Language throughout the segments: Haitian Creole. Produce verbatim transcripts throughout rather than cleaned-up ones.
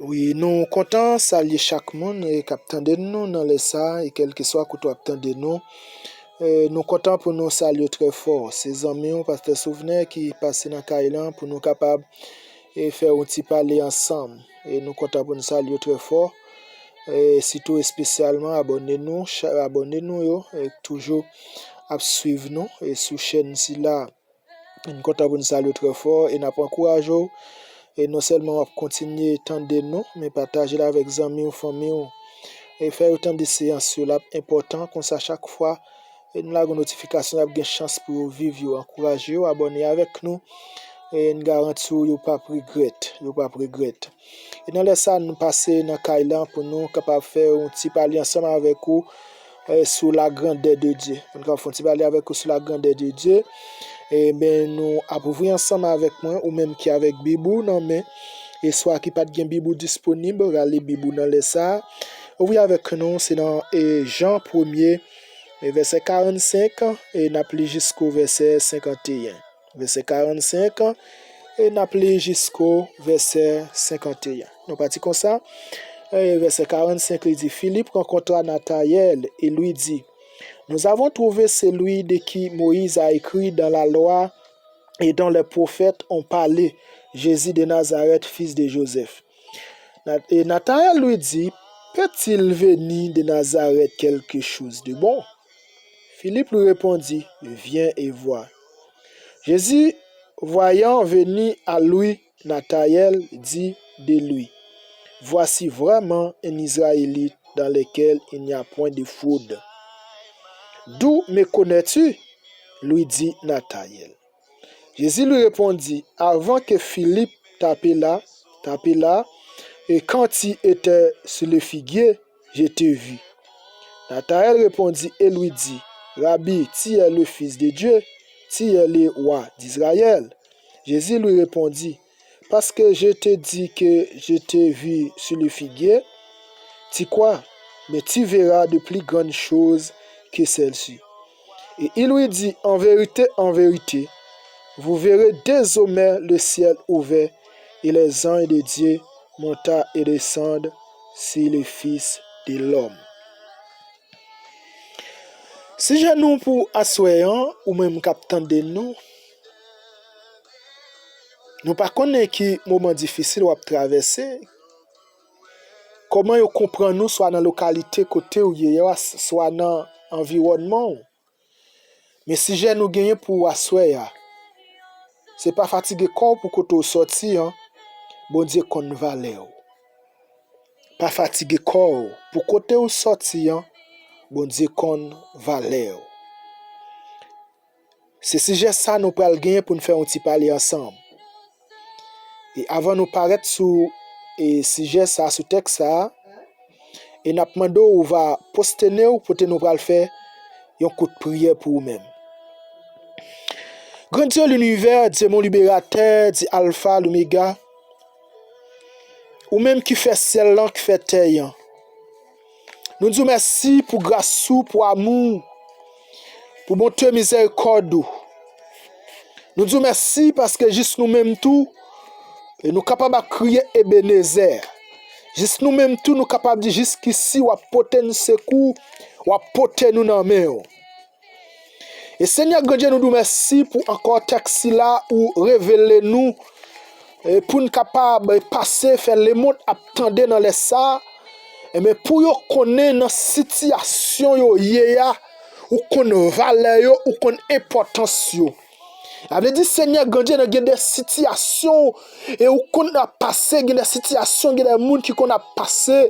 Wi, nou kontan salye chak moun, e, k ap tande nou nan lè sa, e kèlkeswa kote w ap tande nou. E, nou kontan pou nou salye trè fò. Se zanmi w, Pastè Souvnè, ki pase nan kay lan pou nou kapab, e, fè yon ti pale ansanm. E nou kontan pou nou salye trè fò. E sitou espesyalman, abòne nou, cha-, abòne nou yo, e toujou ap swiv nou, e sou chèn sila. Nou kontan pou nou salye w trè fò e n ap ankouraje w. E non sèlman w ap kontinye tande nou, men pataje l avèk zanmi w, fanmi w. E fè yo tande seyans yo, l ap enpòtan. Konsa, chak fwa, e nou lage yon notifikasyon, y ap gen chans pou yo viv yo. Ankouraje yo, abòne avèk nou. E n garanti w, yo p ap regrèt. Yo p ap regrèt. E nan lè sa, nou pase nan kay lan pou nou kapab fè yon ti pale ansanm avèk ou, e, sou la grandè de Dye. Pou nou kapab fè yon ti pale avèk ou sou la grandè de Dye. Ebyen, nou ap ouvri ansanm avèk mwen, ou menm ki avèk Bib ou nan men, e swa ki pa t gen Bib ou disponib, rale Bib ou nan lè sa a. Ouvri avèk nou, se nan, e, Jan premye, e, vèsè karannsenk, e n ap li jisko vèsè senkanteyen. Vèsè karannsenk, e n ap li jisko vèsè senkanteyen. Nou pati konsa. E vèsè karannsenk, li di, Philippe rencontra Nathanaël et lui dit, nous avons trouvé celui de qui Moïse a écrit dans la loi et dont les prophètes ont parlé, Jésus de Nazareth, fils de Joseph. Na-, et Nathanaël lui dit, peut-il venir de Nazareth quelque chose de bon? Philippe lui répondit, viens et vois. Jésus, voyant venir à lui Nathanaël, dit de lui, voici vraiment un Israélite dans lequel il n'y a point de fraude. D'où me connais-tu? Lui dit Nathanaël. Jésus lui répondit, avant que Philippe t'appelât, t'appelât, et quand tu étais sur le figuier, je t'ai vu. Nathanaël répondit et lui dit, Rabbi, tu es le Fils de Dieu, tu es le roi d'Israël. Jésus lui répondit, parce que je te dis que je t'ai vu sur le figuier, tu crois, mais tu verras de plus grandes choses que celles-ci. Et il lui dit, en vérité, en vérité, vous verrez désormais le ciel ouvert et les anges de Dieu monter et descendre sur le Fils de l'homme. Sijè nou pou aswè an, ou menm k ap tande nou, nou pa konnen ki moman difisil w ap travèse, kòman yo konprann ou, swa nan lokalite kote w ye a, swa nan anviwònman w. Men sijè nou genyen pou aswè a, se pa fatige kò w pou kote w sòti an, Bondye konn valè w. Pa fatige kò w pou kote w sòti an, Bondye konn valè w. Se sijè sa nou pral genyen pou n fè yon ti pale ansanm. E avan nou parèt sou, e, sijè sa, sou tèks sa, e n ap mande w, ou va pwostène w, kote nou pral fè yon kout priyè pou ou menm. Grand Dieu l'univers, Dieu mon libérateur, Dieu Alpha, l'Oméga, ou menm ki fè syèl lan, ki fè tè an. Nou di w mèsi pou gras ou, pou amou w, pou bonte mizèrikòd ou. Nou di w mèsi paske jis nou menm tou, e nou kapab ap kriye Ebenezè. Jis nou menm tou, nou kapab di jiskisi w ap pote n sekou, w ap pote nou nan men w. E Senyè Grandye, nou di w mèsi pou ankò tèks sila ou revele nou, e pou n kapab, e, pase, fè lemonn ap tande nan lè sa, enben, pou yo konnen nan sitiyasyon yo ye a, ou konn valè yo, ou konn enpòtans yo. Sa vle di, Senyè Grandye, nan gen de sitiyasyon, e ou konn ap pase, gen de sitiyasyon, gen de moun ki konn ap pase,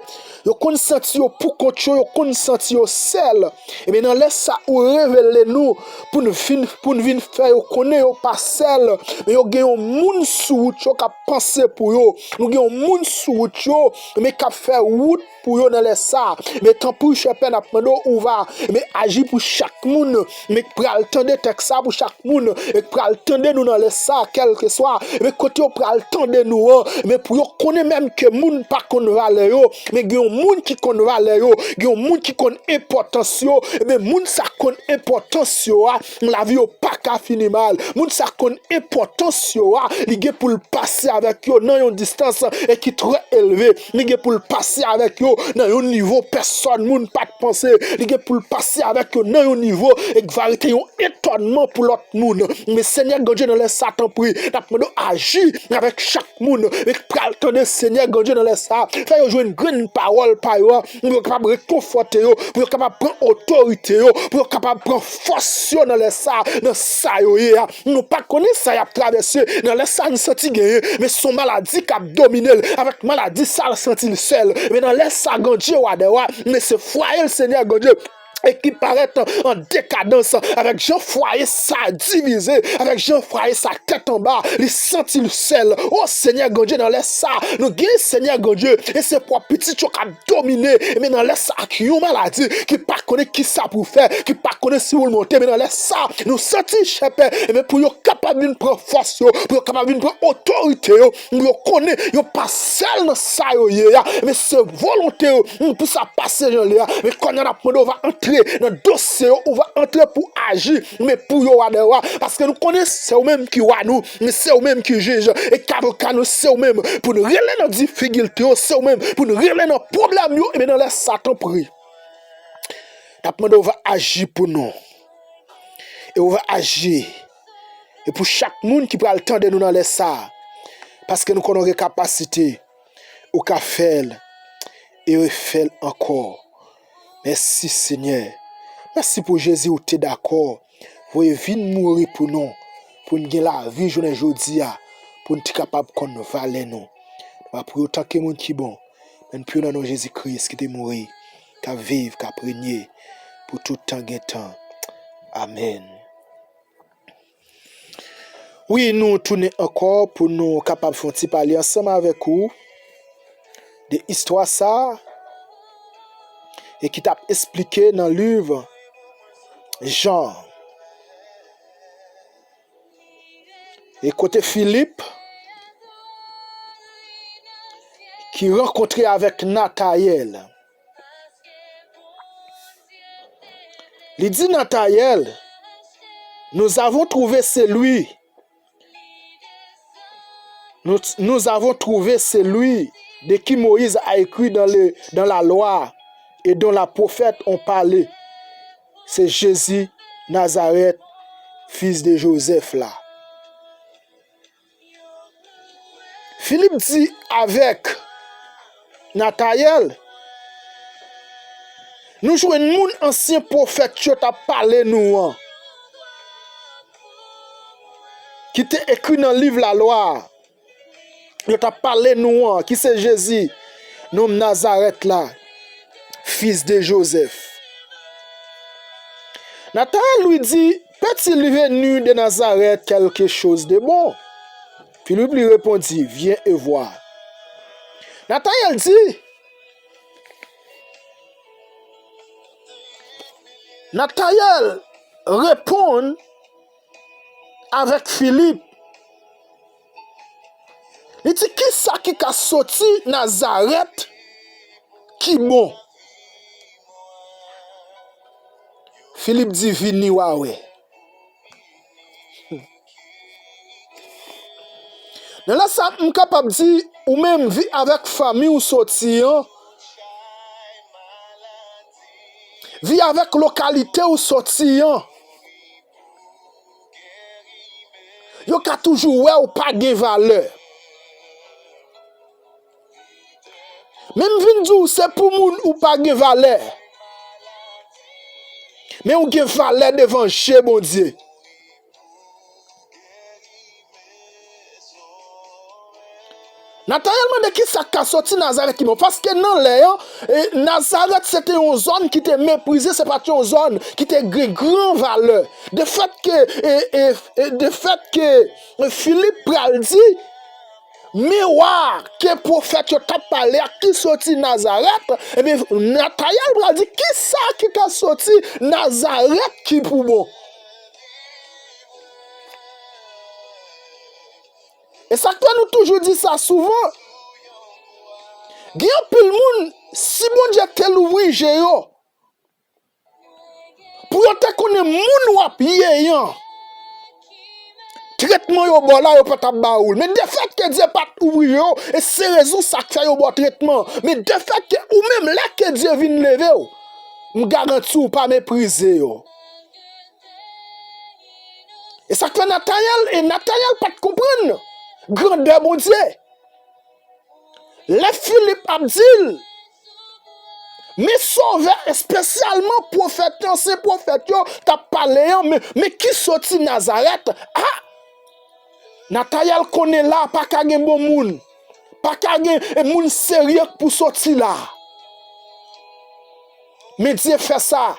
yo konn santi yo pou kont yo, yo konn santi yo sèl. Ebyen, nan lè sa, ou revele nou pou n vin, pou n vin fè yo konnen yo pa sèl, men yo gen yon moun sou wout yo k ap panse pou yo. Nou gen yon moun sou wout yo, men k ap fè wout pou yo nan lè sa. Men tanpri, chè Pè, n ap mande w, ou va, men aji pou chak moun, men k pral tande tèks sa, pou chak moun, men k pral pral tande nou nan lè sa a, kèlkeswa, ebyen, kote yo pral tande nou an, ebyen, pou yo konnen menm ke moun pa konn valè yo, men gen yon moun ki konn valè yo, gen yon moun ki konn enpòtans yo, ebyen, moun sa konn enpòtans yo a, lavi yo pa ka fini mal. Moun sa konn enpòtans yo a, li gen pou l pase avèk yo nan yon distans e ki trè elve. Li gen pou l pase avèk yo nan yon nivo pèsòn moun pa t panse. Li gen pou l pase avèk yo nan yon nivo e k va rete yon etònman pou lòt moun. Men Senyè Granndye, nan lè sa, tanpri, n ap mande w aji avèk chak moun e k pral tande, Senyè Granndye, nan lè sa, fè yo jwenn grenn pawòl pa yo a, pou yo kapab rekonfòte yo, pou yo kapab pran otorite yo, pou yo kapab pran fòs yo nan lè sa, nan sa yo ye a. Nou pa konnen sa y ap travèse nan lè sa, n santi genyen, men se yon maladi k ap domine l. Avèk maladi sa, l santi l sèl. Men nan lè sa, Granndye, Wa dè wa, men se fwaye l, Senyè Granndye, e ki parèt an dekadans, avèk jan fwaye sa divize, avèk jan fwaye sa tèt anba, li santi l sèl. O Senyè Granndye, nan lè sa, nou gen Senyè Granndye, e se pwòp pitit yo k ap domine, men nan lè sa, ak yon maladi ki pa konnen ki sa pou fè, ki pa konnen si pou l monte, men nan lè sa, nou santi chèpè, men pou yo kapab vin pran fòs yo, pou yo kapab vin pran otorite yo, pou yo konnen yo pa sèl nan sa yo ye a, men se volonte yo, pou sa pase jan l ye a. Men kounye a n ap mande w va antre nan dosye yo, ou va antre pou aji, men pou yo, Wa dè wa, paske nou konnen se ou menm ki wa nou, men se ou menm ki jij, e k avoka nou, se ou menm pou n rele nan difikilte yo, se ou menm pou n rele nan pwoblèm yo, ebyen nan lè sa, tanpri, n ap mande w va aji pou nou. E w va aji. E pou chak moun ki pral tande nou nan lè sa a, paske nou konnen w gen kapasite, ou ka fè l e refè l ankò. Mèsi, Senyè. Mèsi pou Jezi, ou te dakò voye vin mouri pou nou, pou n gen lavi jounen jodi a, pou n te kapab konn valè nou. Nou pa priye w tanke moun ki bon, men n priye w nan non Jezi Kris ki te mouri, k ap viv, k ap renye pou tout tan gen tan. Amèn. Wi, nou tounen ankò pou nou kapab fè yon ti pale ansanm avèk ou de istwa sa a, e ki t ap esplike nan liv Jan. E kote Filip ki rankontre avèk Natayèl. Li di Natayèl, nous avons trouvé celui, nous, nous avons trouvé celui de qui Moïse a écrit dans le, dans la loi et dont la prophète ont parlé. Se Jezi Nazarèt, fis de Jozèf la. Filip di avèk Natayèl, nou jwenn moun ansyen pwofèt yo t ap pale nou an, ki te ekri nan liv lalwa a. Yo t ap pale nou an, ki se Jezi, nonm Nazarèt la, fils de Joseph. Nathanaël lui dit, peut-il venir de Nazareth quelque chose de bon? Philippe lui répondit, viens et vois. Nathanaël di, Nathanaël reponn avèk Filip. Li di, kisa ki ka soti Nazarèt ki bon? Filip di, vini w a wè. Nan lè sa, m kapab di, ou menm, vi avèk fanmi w soti an, vi avèk lokalite w soti an, yo ka toujou wè ou pa gen valè. Men m vin di w, se pou moun ou pa gen valè. Men ou gen valè devan je Bondye. Nathanaël mande kisa k ka soti Nazarèt ki bon. Paske nan lè an, e, Nazarèt se te yon zòn ki te meprize, se pa t yon zòn ki te gen gran valè. De fèt ke, e, e, e, de fèt ke, e, Filip pral di, men w a ke pwofèt yo t ap pale a ki soti Nazarèt, ebyen, Nathanaël pral di, kisa ki ka soti Nazarèt ki pou bon? E sa k fè nou toujou di sa souvan, gen anpil moun, si Bondye te louvri je yo, pou yo te konnen moun w ap ye an, tretman yo ba w la, yo pa t ap ba ou l. Men defèt ke Dye pa t ouvri je w, e se rezon sa k fè yo ba w tretman. Men defèt ke ou menm, lè ke Dye vin leve w, m garanti w pa meprize yo. E sa k fè Natayèl, e Natayèl pa t konprann grandè Bondye. Lè Filip ap di l, men Sovè, espesyalman pwofèt yo, se pwofèt yo t ap pale an, men, men ki soti Nazarèt, a! Natayèl konnen la pa ka gen bon moun, pa ka gen, e, moun serye k pou soti la. Men Dye fè sa.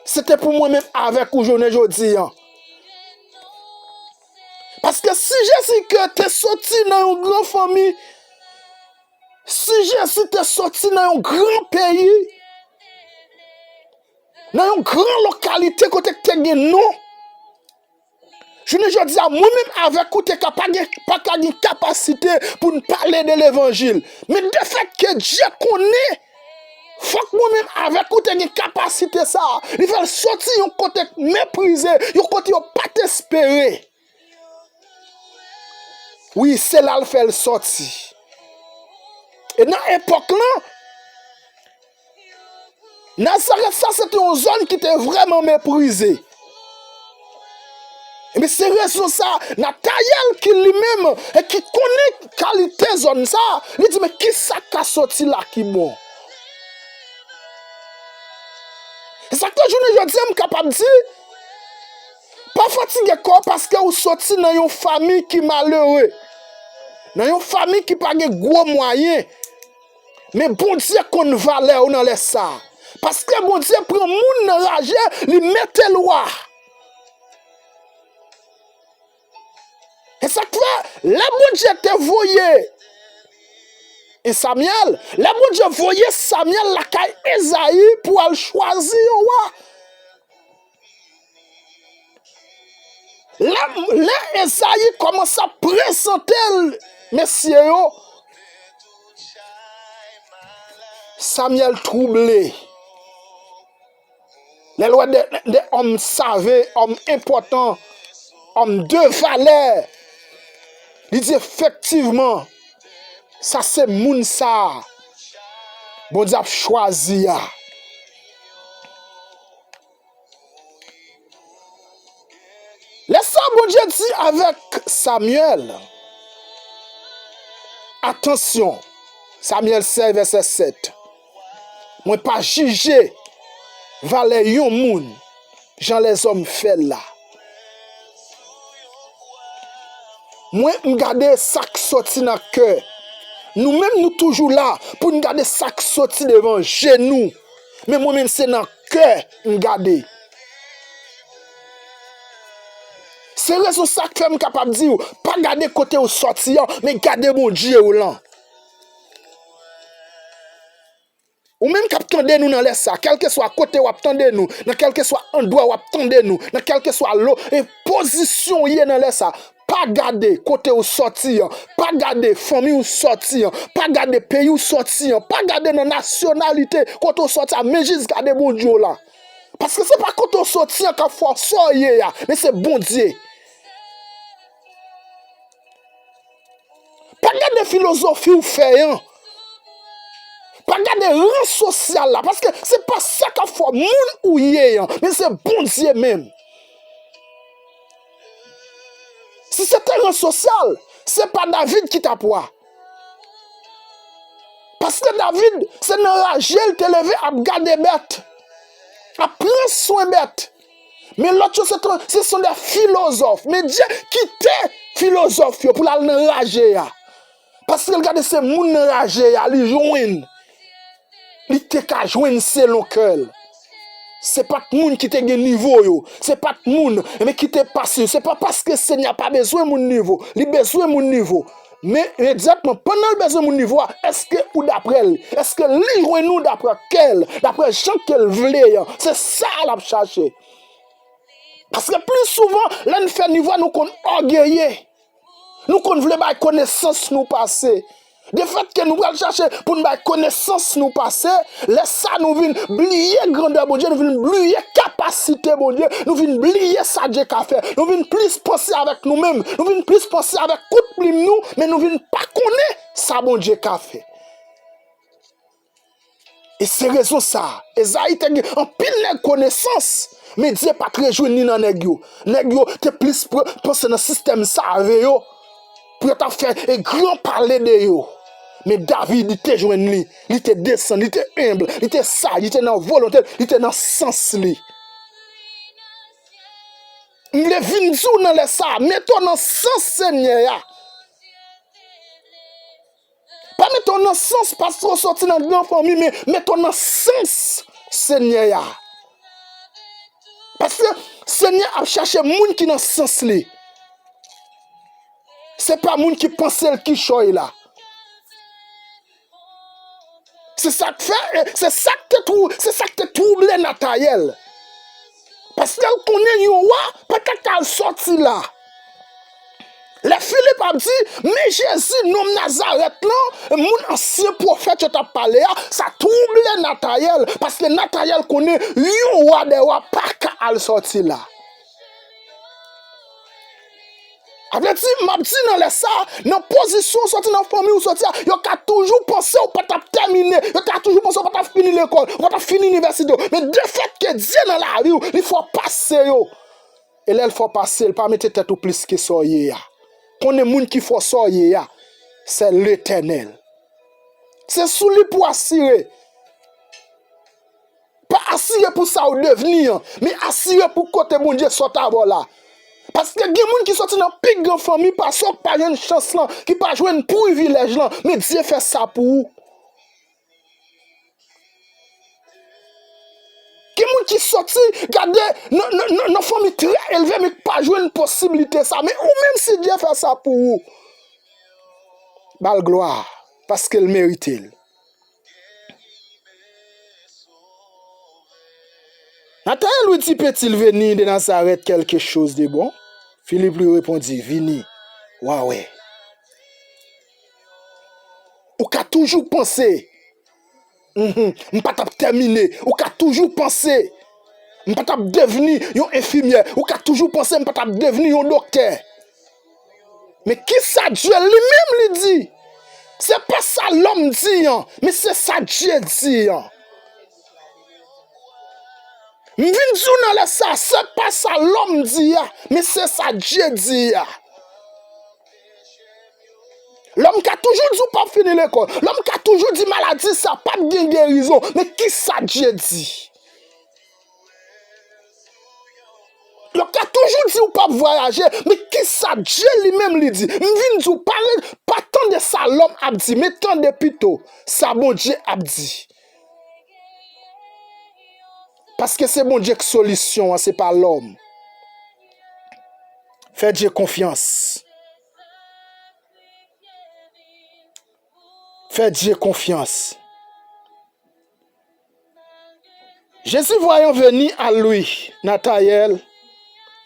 Se te pou mwen menm avèk ou jounen jodi an. Paske si Jezi ke te soti nan yon gran fanmi, si Jezi te soti nan yon gran peyi, nan yon gran lokalite kote k te gen non, jounen jodi a, mwen menm avèk ou te ka pa gen, pa ka gen kapasite pou n pale de levanjil. Men defèt ke Dye konnen, fòk mwen menm avèk ou te gen kapasite sa a. Li fè l soti yon kote k meprize, yon kote yo pa t espere. Wi, se la l fè l sòti. E nan epòk lan, Nazarèt sa se te yon zòn ki te vrèman meprize. Ebyen, se rezon sa, Natayèl ki li menm, e ki konnen kalite zòn sa, li di, men ki sa k ka sòti la ki bon? E sa k fè jounen jodi a, m kapab di, pa fatige kò w paske ou soti nan yon fanmi ki malere, nan yon fanmi ki pa gen gwo mwayen. Men Bondye konn valè w nan lè sa a. Paske Bondye pran moun nan raje, li mete l wa. E sa k fè, lè Bondye te voye e Samyèl, lè Bondye voye Samyèl lakay Ezayi pou al chwazi yon wa, lè, lè Ezayi kòmanse ap prezante l mesye yo, Samyèl twouble. Lè l wè de, de òm save, òm enpòtan, òm de valè, li di, efektivman, sa se moun sa a Bondye ap chwazi a. Lè sa a, Bondye di avèk Samyèl, atansyon, Samyèl sèz, vèsè sèt, mwen pa jije valè yon moun jan lèzòm fè l la. Mwen, m gade sa k soti nan kè. Nou menm, nou toujou la pou n gade sa k soti devan je nou. Men mwen menm, se nan kè m gade. Se rezon sa k fè m kapab di w, pa gade kote w sòti an, men gade Bondye w lan. Ou menm k ap tande nou nan lè sa, kèlkeswa kote w ap tande nou, nan kèlkeswa andwa w ap tande nou, nan kèlkeswa lo, e pozisyon w ye nan lè sa, pa gade kote w sòti an, pa gade fanmi w sòti an, pa gade peyi w sòti an, pa gade nan nasyonalite kote w sòti an, men jis gade Bondye w la. Paske se pa kote w sòti an k ap fè w sa w ye a, men se Bondye. Pa gade filozofi w fè an. Pa gade ran sosyal la, paske se pa sa k ap fè w moun ou ye an, men se Bondye menm. Si se te ran sosyal, se pa David ki t ap wa. Paske David, se nan raje l te leve ap gade bèt, ap pran swen bèt. Men lòt yo, se, se sont des philosophes. Men Dye kite filozòf yo pou l al nan raje a. Paske l gade se moun nan raje a, li jwenn. Li te ka jwenn selon kè l. Se pa t moun ki te gen nivo yo. Se pa t moun, men ki te pase yo. Se pa paske Senyè a pa bezwen moun nivo. Li bezwen moun nivo. Men, imedyatman, pandan l bezwen moun nivo a, èske ou daprè l? Èske li jwenn ou daprè kè l, daprè jan ke l vle an? Se sa l ap chache. Paske pli souvan, lè n fè nivo a, nou konn ògeye. Nou konn vle bay konesans nou pase. Defèt ke nou pral chache pou n bay konesans nou pase, lè sa nou vin bliye grandè Bondye, nou vin bliye kapasite Bondye, nou vin bliye sa Dye ka fè. Nou vin plis panse avèk nou menm, nou vin plis panse avèk kout plim nou, men nou vin pa konnen sa Bondye ka fè. E se rezon sa a, Ezayi te gen anpil nèg konesans, men Dye pa t rejwenn li nan nèg yo. Nèg yo te plis pr- panse nan sistèm save yo, pou yo ta fè e gran pale de yo. Men David, li te jwenn li, li te desann, li te enb, li te saj, li te nan volonte, li te nan sans li. M vle vin di w nan lè sa a, mete w nan sans Senyè a. Pa mete w nan sans paske w soti nan gran fanmi, men mete w nan sans Senyè a. Paske Senyè ap chache moun ki nan sans li. Se pa moun ki panse l kichòy la. Se sa k fè, e, se sa k te twou, se sa k te twouble Natayèl. Paske l konnen yon wa pa t ka al sòti la. Lè Filip ap di, men Jezi, nonm Nazarèt lan, moun ansyen pwofèt yo t ap pale a, sa twouble Natayèl, paske Natayèl konnen yon wa dè wa pa ka al sòti la. Sa vle di, m ap di nan lè sa, nan pozisyon w soti, nan fanmi w soti a, yo ka toujou panse w pa t ap tèmine, yo ka toujou panse w pa t ap fini lekòl, ou pa t ap fini inivèsite w. Men defèt ke Dye nan lavi w, li fè w pase yo. E lè l fè w pase, l pa mete tèt ou plis ke sa w ye a. Konnen moun ki fè w sa w ye a, se Letènèl. Se sou li pou w asire. Pa asire pou sa w devni an, men asire pou kote Bondye sot avè w la. Paske gen moun ki soti nan pi gran fanmi pase w, ki pa jwenn chans lan, ki pa jwenn privilèj lan, men Dye fè sa pou ou. Gen moun ki soti, gade, nan, nan, nan, nan fanmi trè elve, men ki pa jwenn posiblite sa. Men ou menm, si Dye fè sa pou ou, ba l glwa, paske l merite l. Natayèl lui dit, peut-il venir de Nazareth quelque chose de bon? Philippe lui répondit, vini, w a wè. Ou ka toujou panse, mhm, m pa t ap tèmine. Ou ka toujou panse, m pa t ap devni yon enfimyè. Ou ka toujou panse, m pa t ap devni yon doktè. Men kisa Dye li menm li di? Se pa sa lòm di an, men se sa Dye di an. M vin di w nan lè sa, se pa sa lòm di a, men se sa Dye di a. Lòm ka toujou di w p ap fini lekòl. Lòm ka toujou di maladi sa p ap gen gerizon. Men kisa Dye di? Lòm ka toujou di w p ap vwayaje, men kisa Dye li menm li di? M vin di w, pa re-, pa tande sa lòm ap di, men tande pito sa Bondye ap di. Paske se Bondye k solisyon an, se pa lòm. Fè Dye konfyans. Fè Dye konfyans. Jésus, voyant venir à lui, Nathanaël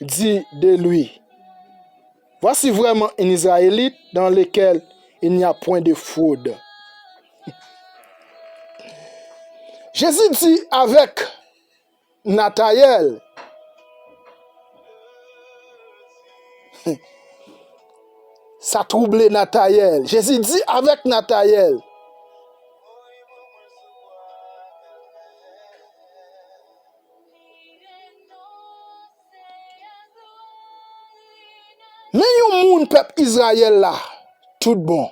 dit de lui, voici vraiment un Israélite dans lequel il n'y a point de fraude. Jésus dit avec Nathanaël, sa twouble Nathanaël. Jésus dit avec Nathanaël, men yon moun pèp Izrayèl la, tout bon.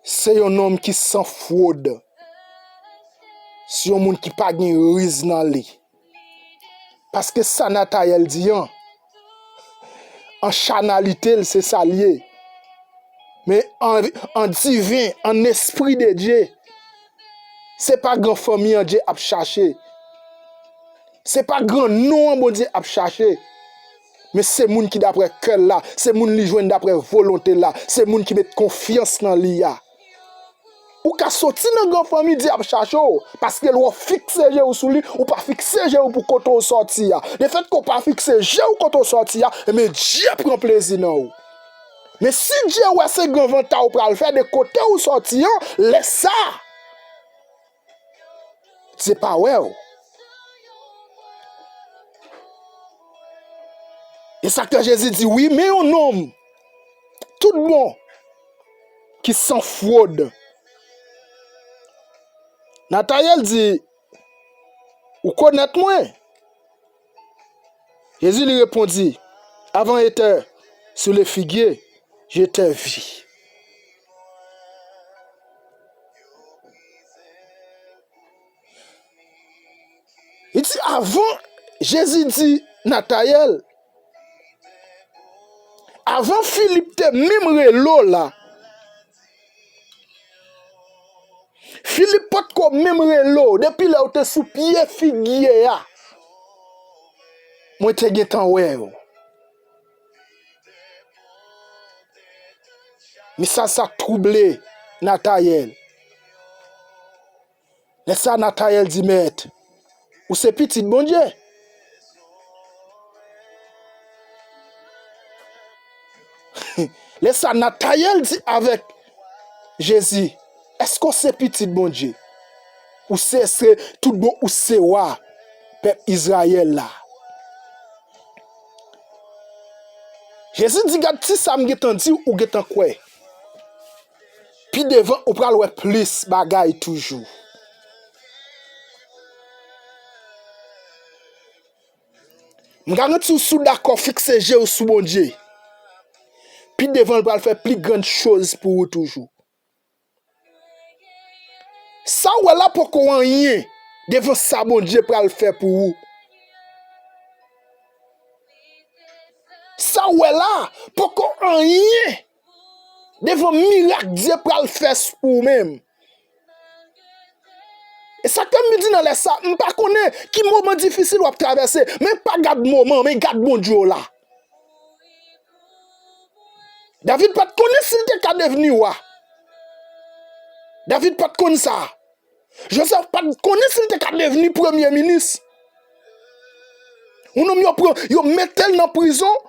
Se yon nonm ki san fwod. Se yon moun ki pa gen riz nan li. Paske sa Nathanaël di an, an chanalite l, se sa l ye. Men an, an diven, an espri de Dye, se pa gran fanmi an Dye ap chache. Se pa gran non an Bondye ap chache. Men se moun ki daprè kè l la, se moun li jwenn daprè volonte l la, se moun ki met konfyans nan li a. Ou ka soti nan gran fanmi Dye ap chache w, paske lè w fikse je w sou li, ou pa fikse je w pou kote w sòti a. Lefètke w pa fikse je w kote w sòti a, ebyen Dye pran plezi nan ou. Men si Dye wè se gran vanta ou pral fè de kote ou sòti an, lè sa, Dye pa wè w. E sa k fè Jezi di, wi, men yon nonm tout bon, ki san fwod. Natayèl di, ou konèt mwen? Jezi li repondi, avant était sur le figuier, je t'ai vu. Li di, avan, Jezi di Natayèl, avan Filip te menm rele w la, Filip potko menm rele w, depi lè w te sou pye figye a, mwen te gentan wè w. Mesaj sa twouble Natayèl. Lè sa Natayèl di, Mèt, ou se pitit Bondye. Lè sa Natayèl di avèk Jezi, èske w se pitit Bondye? Ou se, se tout bon, ou se wa pèp Izrayèl la. Jezi di, gad ti sa m gentan di w, ou gentan kwè. Pi devan, ou pral wè plis bagay toujou. M garanti w, si w dakò fikse je w sou Bondye, pi devan l pral fè pli grann choz pou ou toujou. Sa w wè la poko anyen devan sa Bondye pral fè pou ou. Sa w wè la poko anyen devan mirak Dye pral fè s-, pou ou menm. E sa k fè m di nan lè sa, m pa konnen ki moman difisil w ap travèse, men pa gad moman, men gad Bondye w la. David pa t konnen si l te ka devni wa. David pa t konn sa. Jozèf pa t konnen si l te ka devni premye minis. Yon nonm yo pran, yo mete l nan prizon.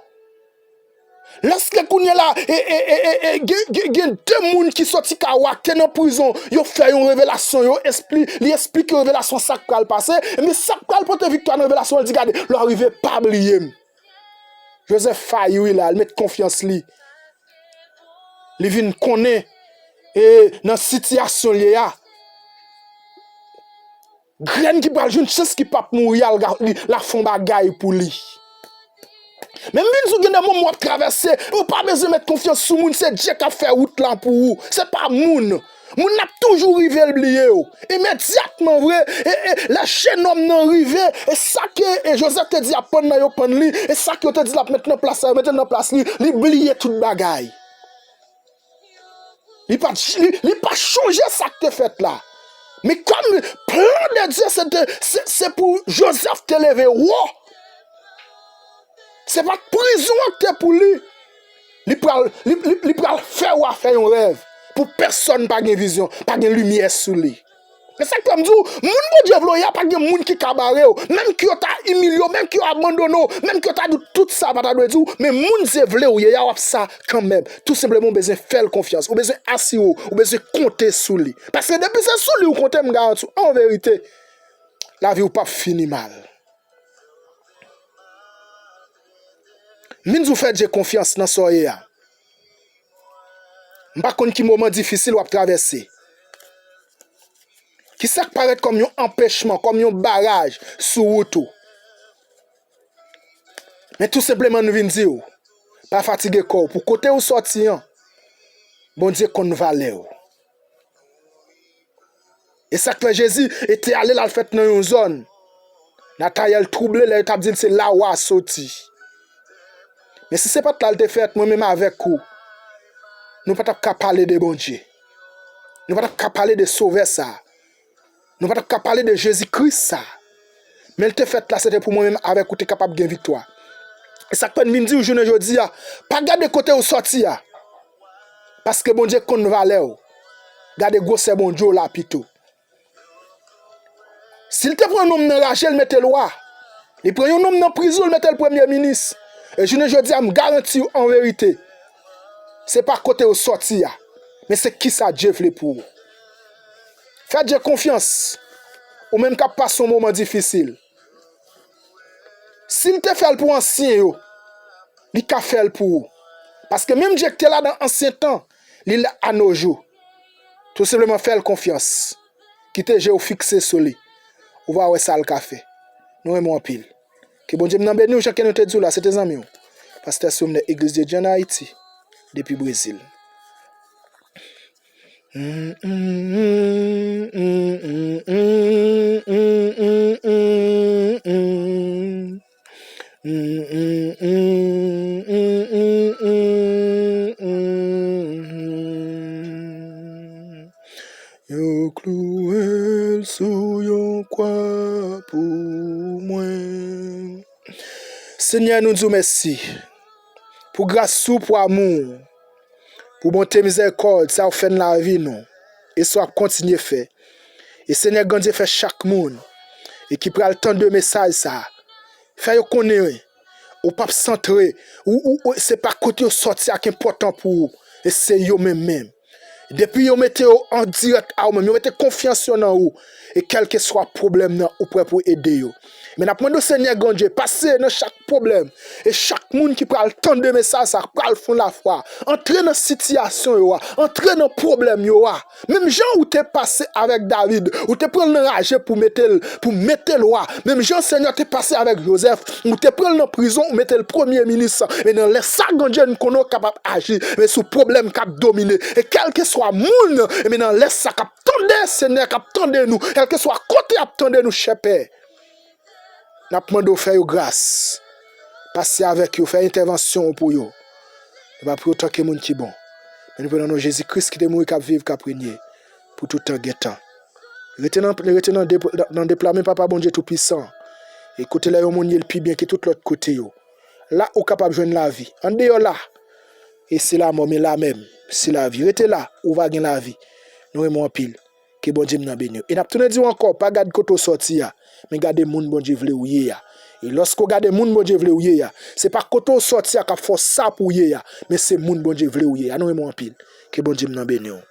Lèske kounye a la, e, e, e, e, e, gen, gen, gen de moun ki soti Kawa ki te nan prizon, yo fè yon revelasyon, yo espli-, li esplike revelasyon sa k pral pase, men sa k pral pote viktwa nan revelasyon an, li di, gade, lè w rive, pa bliye m. Jozèf fayi wi la, li met konfyans li. Li vin konnen, e, nan sitiyasyon l ye a, grenn ki pral jwenn chans ki p ap mouri a, l ga-, li, l ap fè yon bagay pou li. Men m vin di w gen de moman w ap travèse, ou pa bezwen met konfyans sou moun, se Dye k ap fè wout la pou ou, se pa moun. Moun nan ap toujou rive l bliye w. Imedyatman vre, e, e, lè jenòm nan rive, e sa ke, e, Jozèf te di ap pann nan, yo pann li, e sa ke yo te di l ap met nan plas sa, yo mete l nan plas li, li bliye tout bagay. Li pa, li, li pa chonje sa k te fèt la. Men kòm plan de Dye se te, se, se pou Jozèf te leve wo. Se pa t prizon an k te pou li. Li pral, li, li, li pral fè wa fè yon rèv. Pou pèsonn pa gen vizyon, pa gen limyè sou li. E sa k fè m di w, moun Bondye vle w ye a, pa gen moun ki ka bare w. Menm ke yo ta imilye w, menm ke yo abandone w, menm ke yo ta di w tout sa pa ta dwe di w, men moun Dye vle w ye a, w ap sa kanmenm. Tou senpleman, ou bezwen fè l konfyans, ou bezwen asire w, ou bezwen konte sou li. Paske depi se sou li ou konte, m garanti w, an verite, lavi w p ap fini mal. M vin di w fè Dye konfyans nan sa w ye a. M pa konn ki moman difisil w ap travèse. Kisa k parèt kòm yon anpechman, kòm yon baraj sou wout ou. Men tou senpleman nou vin di w, pa fatige kò w pou kote ou sòti an. Bondye konn valè w. E sa k fè Jezi te ale l al fèt nan yon zòn. Natayèl twouble lè yo t ap di l se la w a soti. Men si se pa t la l te fèt, mwen menm avèk ou, nou pa t ap ka pale de Bondye. Nou pa t ap ka pale de Sovè sa a. Nou pa t ap ka pale de Jezi Kris sa a. Men l te fèt la, se te pou mwen menm avèk ou te kapab gen viktwa. E sa k fè n vin di w jounen jodi a, pa gade kote w sòti a. Paske Bondye konn valè w. Gade gwosè Bondye w la pito. Si l te pran yon nonm nan raje, l mete l wa. Li pran yon nonm nan prizon, l mete l premye minis. E jounen jodi a, m garanti w an verite, Se pa kote ou sòti a, men se kisa Dye vle pou ou. Fè Dye konfyans, ou menm k ap pase yon moman difisil. Si l te fè l pou ansyen yo, li ka fè l pou ou. Paske menm Dye ki te la nan ansyen tan, li la anojou. Tou senpleman fè l konfyans. Kite je w fikse sou li. Ou va wè sa l ka fè. Nou renmen w anpil. Ke Bondye m nan beni w, jan ke nou te di w la, se te zanmi w, Pastè Somnè, Église de Dieu en Haïti, depi Brezil. Yo klouwe l sou yon kwa pou mwen. Senyè, nou di w mèsi pou gras ou, pou amou w, pou bonte, mizèrikòd sa ou fè nan lavi nou, e sa w ap kontinye fè. E Senyè Grandye, fè chak moun e ki pral tande mesaj sa, fè yo konnen ou p ap santre, ou, ou, ou, se pa kote yo sòti a ki enpòtan pou ou, e se yo menm menm. Depi yo mete yo an dirèk a ou menm, yo mete konfyans yo nan ou, e kèlkeswa pwoblèm nan, ou prè pou ede yo. Men n ap mande w, Senyè Grandye, pase nan chak pwoblèm, e chak moun ki pral tande mesaj sa, pral fè yon lafwa, antre nan sitiyasyon yo a, antre nan pwoblèm yo a. Menm jan ou te pase avèk David, ou te pran l nan raje pou mete l, pou mete l wa. Menm jan Senyè te pase avèk Jozèf, ou te pran l nan prizon, ou mete l premye minis. Men nan lè sa, Grandye, n konnen w kapab aji. Men sou pwoblèm k ap domine. E kèlkeswa moun, men nan lè sa k ap tande, Senyè, k ap tande nou, kèlkeswa kote y ap tande nou, chè Pè, n ap mande w fè yo gras. Pase avèk yo, fè entèvansyon w pou yo. E pa pou yo tanke moun ki bon. Men nou pran nan non Jezi Kris ki te mouri, k ap viv, k ap renye pou tout tan gen tan. Rete nan, rete nan, de, nan deplamen Papa Bondye Toupisan. E kote lè yon moun ye l pi byen ke tout lòt kote yo. La ou kapab jwenn lavi. Andeyò la, e se lamò, men la menm, se lavi. Rete la, ou va gen lavi. Nou renmen w anpil. Ke Bondye m nan beni w. E n ap tounen di w ankò, pa gad kote w sòti a, men gade moun Bondye vle w ye a. E lòske w gade moun Bondye vle w ye a, se pa kote w sòti a k ap fè w sa pou w ye a, men se moun Bondye vle w ye a. Nou renmen w anpil. Ke Bondye m nan beni w.